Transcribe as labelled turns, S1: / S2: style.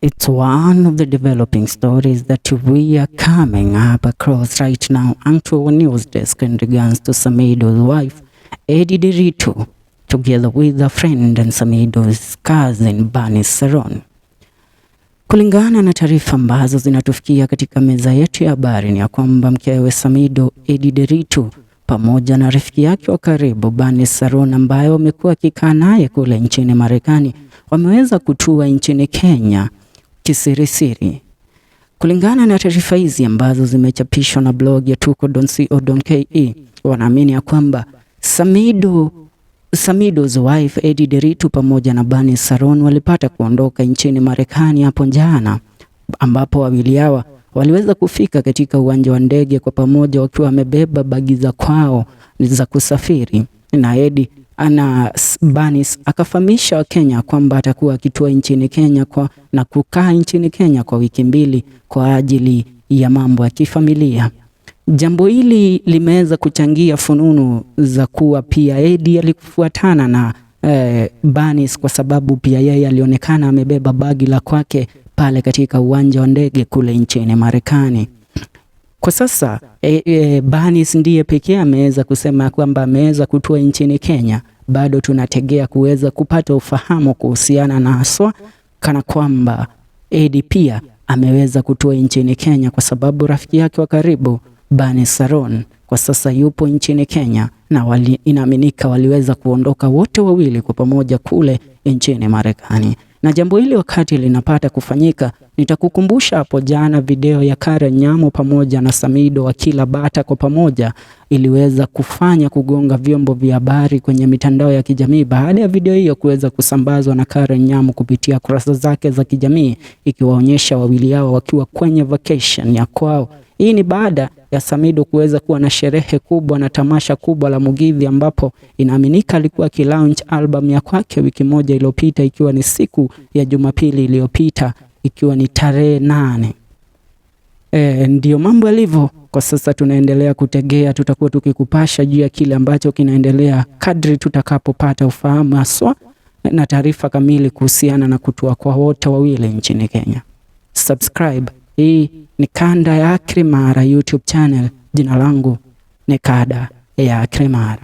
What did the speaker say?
S1: It's one of the developing stories that we are coming up across right now onto our news desk in regards to Samidoh's wife, Edday Nderitu, together with a friend and Samidoh's cousin, Bernice Saron. Kulingana na taarifa ambazo zinatufikia katika meza yetu ya habari ni ya kwamba mkewe Samidoh, Edday Nderitu, pamoja na rafiki yake wa karibu Bernice Saron ambaye wamekuwa wakikaa naye kule nchini Marekani wameweza kutua nchini Kenya kisirisiri. Kulingana na taarifa hizi ambazo zimechapishwa na blog ya tuko.co.ke, wanaamini ya kwamba Samidoh's wife Edday Nderitu pamoja na Bernice Saron walipata kuondoka nchini Marekani hapo jana, ambapo wawili hawa waliweza kufika katika uwanja wa ndege kwa pamoja wakiwa wamebeba bagi za kwao za kusafiri, na Edday ana Bernice akafahamisha Wakenya kwamba atakuwa akitua nchini Kenya na kukaa nchini Kenya kwa wiki 2 kwa ajili ya mambo ya kifamilia. Jambo hili limeweza kuchangia fununu za kuwa pia Edday alifuatana na Bernice kwa sababu pia yeye alionekana amebeba bagi la kwake pale katika uwanja wa ndege kule nchini Marekani. Kwa sasa Bernice ndiye pekee ameweza kusema kwamba ameweza kutua nchini Kenya. Bado tunategea kuweza kupata ufahamu kuhusiana na haswa kana kwamba Edday pia ameweza kutua nchini Kenya, kwa sababu rafiki yake wa karibu Bernice Saron kwa sasa yupo nchini Kenya na inaaminika waliweza kuondoka wote wawili kwa pamoja kule nchini Marekani. Na jambo hili wakati linapata kufanyika, nitakukumbusha hapo jana video ya Karen Nyamu pamoja na Samidoh wakila bata kwa pamoja iliweza kufanya kugonga vyombo vya habari kwenye mitandao ya kijamii baada ya video hiyo kuweza kusambazwa na Karen Nyamu kupitia kurasa zake za kijamii ikiwaonyesha wawili hao wakiwa kwenye vacation ya kwao. Hii ni baada ya Samidoh kuweza kuwa na sherehe kubwa na tamasha kubwa la Mugithi ambapo inaaminika alikuwa akilaunch album ya kwake wiki moja iliyopita, ikiwa ni siku ya Jumapili iliyopita, ikiwa ni tarehe 8. Ndiyo mambo yalivyo kwa sasa. Tunaendelea kutegea, tutakuwa tukikupasha juu ya kile ambacho kinaendelea kadri tutakapopata ufahamu haswa na taarifa kamili kuhusiana na kutua kwa wote wawili nchini Kenya. Subscribe. Hii ni Kanda ya Akrimara YouTube channel. Jina langu ni Kada ya Akrimara.